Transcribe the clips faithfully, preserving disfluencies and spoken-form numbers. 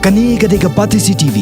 Kane ka dei ka Batesi T V.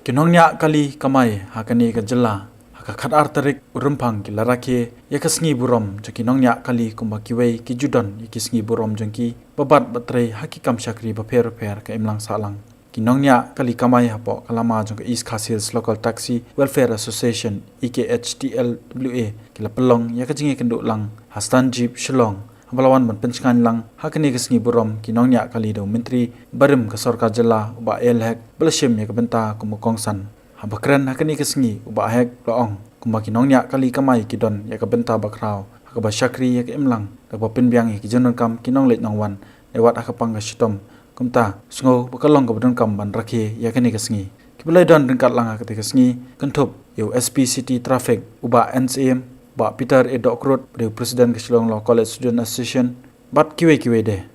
Ki nongñiah kali kamai ha kane ka jylla, ha ka khatar tarik u Rymphang ki la rakhe ïa ka sngi burom jong ki nongñiah kali kumba kiwei ki ju don ïa ki sngi burom jong ki ba bat ba trei ha ki kam shakri bapher bapher ka imlang sahlang. Ki nongñiah kali kamai hapoh ka lama jong ka East Khasi Hills Local Taxi Welfare Association, E K H T L W A, ki la pynlong ïa ka jingïakynduh lang ha Stanjeep, Shillong, haba la wan ban pynshngaiñ lang ha kane ka sngi burom ki nongñiah kali da u Myntri barim ka sorkar jylla, u Bah A L Hek, ba la shim ïa ka bynta kum u kongsan. Haba kren ha kane ka sngi, u Bah Hek u la ong kumba ki nongñiah kali kamai ki don ïa ka bynta bakhraw ha kaba shakri ïa ka imlang, da kaba pynbiang ïa ki jingdonkam ki nongleit nongwan, ne wat ha ka pang ka shitom. Kumta, sngew ba ka long kaba donkam ban rakhe ïa kane ka sngi. Kiba la ïadon ryngkat lang ha kata ka sngi, kynthup ïa u S P City Traffic, u Bah N Syiem, u Bah Peter A Dohkrut, ba dei u President ka Shillong Law College Student Association, bad kiwei kiwei de.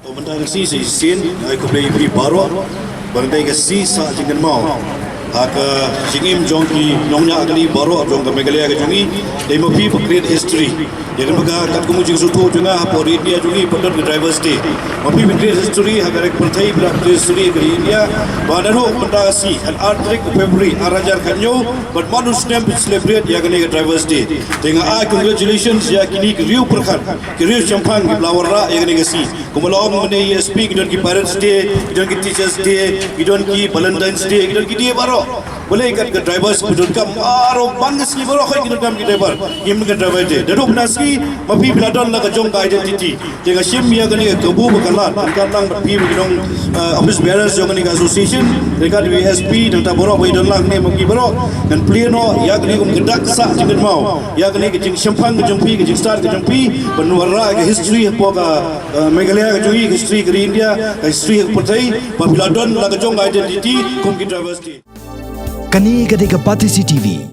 To mynta ka sngi sa shisien, ai khublei ïa phi baroh. Ba kane ka sngi sah jingkynmaw ha ka jingim jong ki nongñiah kali baroh jong ka Meghalaya ka jong ngi. Dei ma phi ba create history. Ïa kane ka katkum u jingsngewthuh jong nga hapoh ri India jong ngi, pyndonkam ka Drivers' Day. Ma phi ba create history ha ka ri pyrthei, ba create history ha ka ri India. Ba naduh mynta ka sngi, ar tarik February ar hajar khathynñiew, bad man u snem phi celebrate ïa kane ka Drivers' Day. Te nga ai congratulations ïa kine ki riew pyrkhat, ki riew shemphang kiba la wanrah ïa kane ka sngi. Kumba la ong mynne ïa S P, ki don ki Parents' Day, ki don ki Teachers' Day, ki don ki Valentine's Day, ki don ki day baroh. Balei kat ka drivers ba donkam baroh, ban ka sngi baroh, ki donkam ki driver. Ngim ka Driver' Day. Naduh mynta ka sngi, ma phi ba la don la ka jong ka identity. Te nga shim ïa kane ka kabu ba ka lad, ryngkat lang bad phi ba ki nong, eh, office bearers jong kane ka association, ryngkat bad S P, nangta baroh ba ïadon lang ne ma phi baroh. Ngan plie noh ïa kane kum ka dak sah jingkynmaw ïa kane ka jingshemphang ka jong phi, ka jingstad ka jong phi, ban wanrah ka history hapoh ka, eh, Meghalaya ka jong ngi, ka history ka ri India, ka history ka pyrthei, ba phi la don la ka jong ka identity kum ki Drivers' Day. Kane ka dei ka Batesi T V.